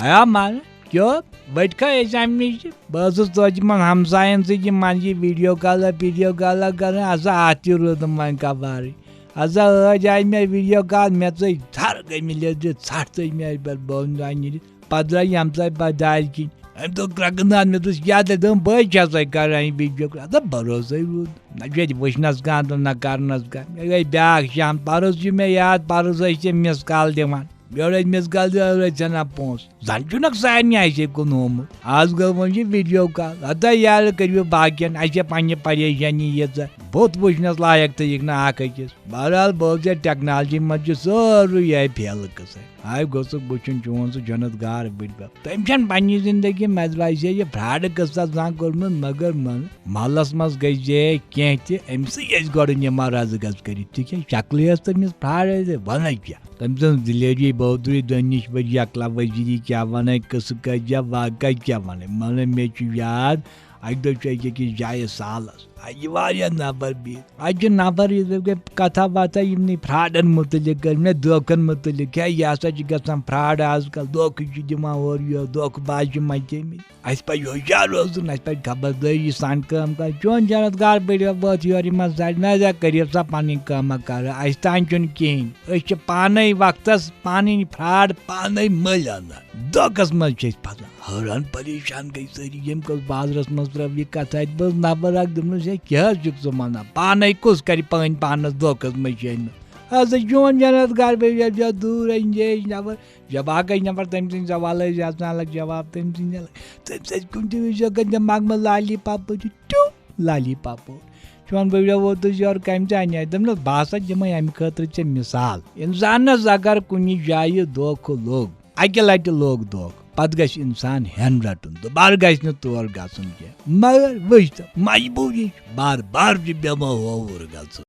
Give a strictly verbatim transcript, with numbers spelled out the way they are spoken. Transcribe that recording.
آیا مانہٕ؟ کیٛو؟ بٔٹۍ کھا ٲسۍ اَمہِ نِش؟ بہٕ ٲسٕس توتہِ یِمن ہمساین سۭتۍ یِمن یہِ ویٖڈیو کالا پیٖڈیو کالا کران، ہسا اَتھ تہِ روٗدُم وۄنۍ کبارٕے۔ ہسا ٲدۍ آیہِ مےٚ ویٖڈیو کال، مےٚ ژٔج تھر، گٔے مےٚ لیٚدرِ ژھٹھ، ژٔج مےٚ اَتہِ پٮ۪ٹھ بۄن دانہِ نیٖرِتھ۔ پتہٕ درٛاے یہِ ہمساے پتہٕ دارِ کِنۍ۔ أمۍ دوٚپ کرٛکہٕ ناد، مےٚ دوٚپُس، "کیٛاہ تہٕ دوٚپُن، بہٕ ہے چھَسے کران یہِ ویٖڈیو کال۔" ہسا بھروسَے روٗد۔ نہ چھُ ییٚتہِ وٕچھنَس کانٛہہ تہٕ نہ کرنَس کانٛہہ۔ مےٚ گٔے بیٛاکھ شام، پَرُس چھُ مےٚ یاد، پَرُس ٲسۍ تٔمۍ مِس کال دِوان۔ یورٕ ٲسۍ مِس کال دِوان، یورٕ ٲسۍ ژھٕنان پونٛسہٕ۔ زَن چھُنکھ سارنٕے اَسے کُن ہومُت۔ آز گوٚو وۄنۍ یہِ ویٖڈیو کال۔ ہتا یارٕ، کٔرِو باقیَن، اَسہِ چھےٚ پنٛنہِ پریشٲنی ییٖژاہ۔ بُتھ وٕچھنَس لایق تہٕ یِکھ نہٕ اَکھ أکِس۔ بہرحال، بہٕ اوسُس یَتھ ٹیکنالجی منٛز چھُ سورُے یِہوٚے فیلہٕ قٕصَے۔ ہاے گوٚژھُکھ وٕچھُن چون سُہ جنت گار بٔڈۍ بب۔ تٔمۍ چھَنہٕ پنٛنہِ زندگی منٛز ویسے یہِ فراڈ قٕصہ زانٛہہ کوٚرمُت، مگر من-، محلَس منٛز گٔے زے کینٛہہ تہِ، أمۍ سٕے ٲسۍ گۄڈٕ نِماز رَزٕ گَز کٔرِتھ، تِکیٛازِ شکلٕے ٲس تٔمِس فراڈ، ٲسۍ وَنَے کیٛاہ۔ تٔمۍ سٕنٛز دِلیری بہادری دۄنِش بٔج یکلا وزیری کیٛاہ وَنَے، قٕصہٕ کَتہِ یا واقعہ کیٛاہ وَنَے۔ مگر مےٚ چھُ یاد، اَکہِ دۄہ چھُ أکِس جایہِ سالَس۔ اَتہِ چھِ واریاہ نفر بِہِتھ۔ اَتہِ چھِ نفر یِتھ پٲٹھۍ کَتھا باتھا یِمنٕے فراڈَن مُتعلِق کٔر مےٚ، دھوکَن مُتعلِق۔ ہے، یہِ ہسا چھِ گژھان فراڈ آز کَل، دھوکہٕ چھِ دِوان اورٕ یورٕ، دھوکہٕ باز چھِ مَچٲمٕتۍ۔ اَسہِ پَزِ ہُشیار روزُن، اَسہِ پَزِ خبردٲری سان کٲم کَرٕنۍ۔ چون جنت گار بٔڑِو وٲتھ یورٕ یِمَن سۭتۍ، نہ زِ کٔرِو سا پَنٕنۍ کٲمہ کَرٕ، اَسہِ تام چھُنہٕ کِہیٖنۍ۔ أسۍ چھِ پانَے وقتَس پَنٕنۍ فراڈ پانَے مٔلۍ اَنان، دھوکَس منٛز چھِ أسۍ پھسان۔ حٲران پریشان گٔے سٲری، ییٚمۍ کٔژ بازرَس منٛز ترٲو یہِ کَتھ اَتہِ۔ بہٕ ٲسٕس نفر اَکھ، دوٚپمَس، "ہے، کیٛاہ حظ چھُکھ ژٕ وَنان؟ پانَے کُس کَرِ پٲنۍ پانَس دھوکَس منٛز شیٚنہٕ؟" ہسا چون جنت گار بٔڑِو دوٗر اَنجیش نفر۔ جب آ گٔے نفر تٔمۍ سٕنٛدۍ سوالے زیادٕ سان لگ جواب تٔمۍ سٕنٛدۍ لگ۔ تٔمۍ سۭتۍ کُنہِ تہِ وِزِ اگر دٮ۪ماغ منٛز لالی پاپو چھُ، ٹیوٗ لالی پاپو۔ چون بٔڑیو ووتُس یورٕ کَمہِ تہِ اَنہِ آیہِ۔ دوٚپنَس، "بہٕ ہسا دِمَے اَمہِ خٲطرٕ ژےٚ مِثال۔ اِنسانَس اگر کُنہِ جایہِ دھوکہٕ لوٚگ، اَکہِ لَٹہِ لوٚگ دھوکہٕ، پَتہٕ گژھِ اِنسان ہٮ۪ن رَٹُن، دوبارٕ گژھِ نہٕ تور گژھُن کینٛہہ۔ مگر وٕچھ تہٕ، مجبوٗری چھِ، بار بار چھِ بیٚمار ہووُر گژھُن۔"